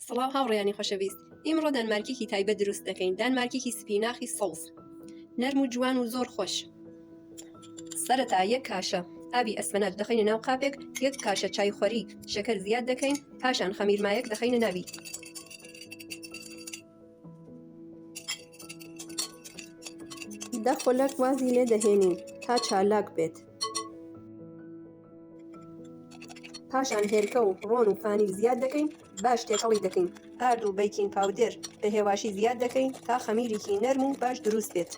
سڵاو هاوڕێیانی خۆشەویست ئیمڕۆ دانمارکیکی تایبەت دروست دەکەین دانمارکیکی سپیناخی سەوز نەرم و جوان و زۆر خۆش سەرەتا یەک کاشە ئاوی ئەسپەناج دەخەینە ناو قاپێک یەک کاشە چای خوەری شەکەر زیاد دەکەین پاشان خەمیرمایەک دەخەینە ناوی دە خولەک وازی لێ دەهێنین تا چالاک بێت. پاشان هێلکە و ڕۆن و فانیل زیاد دەکەین باش تێکەڵی دەکەین ئارد و baking powder بە هێواشی زیاد دەکەین تا خەمیرێکی نەرم و باش دروست بێت.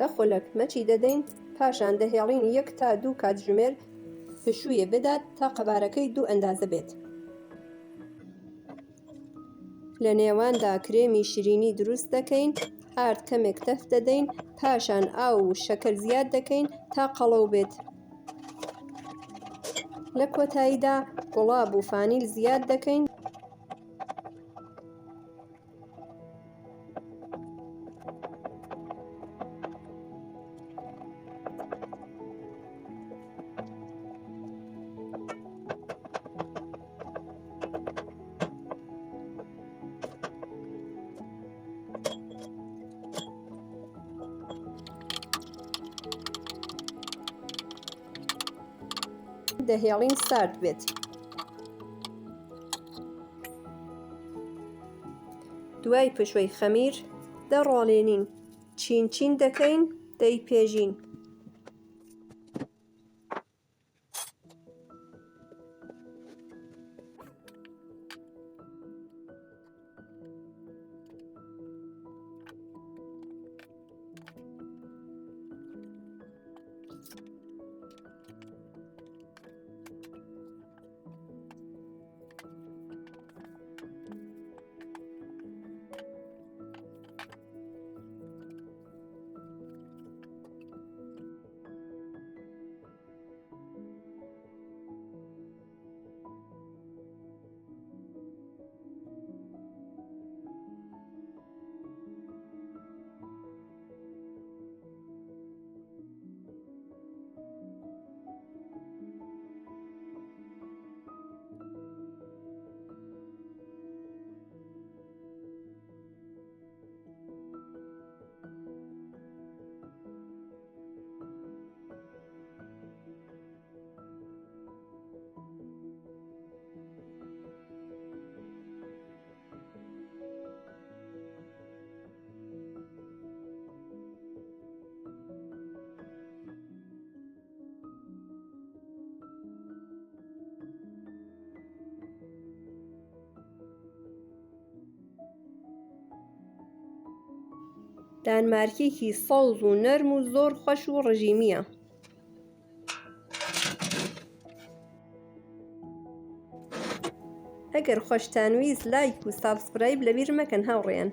دە خولەک مەچی دەدەین، پاشان دەهێڵین یەک تا دوو کاتژمێر پشوویە بدات تا قەبارەکەی دوو ئەندازە بێت. لە نێواندا کرێمی شیرینی دروست دەکەین، ئارد کەمێک تەف دەدەین، پاشان ئاو و شەکر زیاد دەکەین تا قەڵەو بێت. لە کۆتاییدا گوڵاب و فانیل زیاد دەکەین. دەهێڵین سارد بێت. دوای پشووی خەمیر دەڕۆڵێنین چین چین دەکەین دەیپێژین. دانمارکیکی سەوز و نەرم و زۆر خۆش و ڕژیمیە. ئەگەر خۆشتان ویست لایک و subscribe لەبیر مەکەن هاوڕێیان.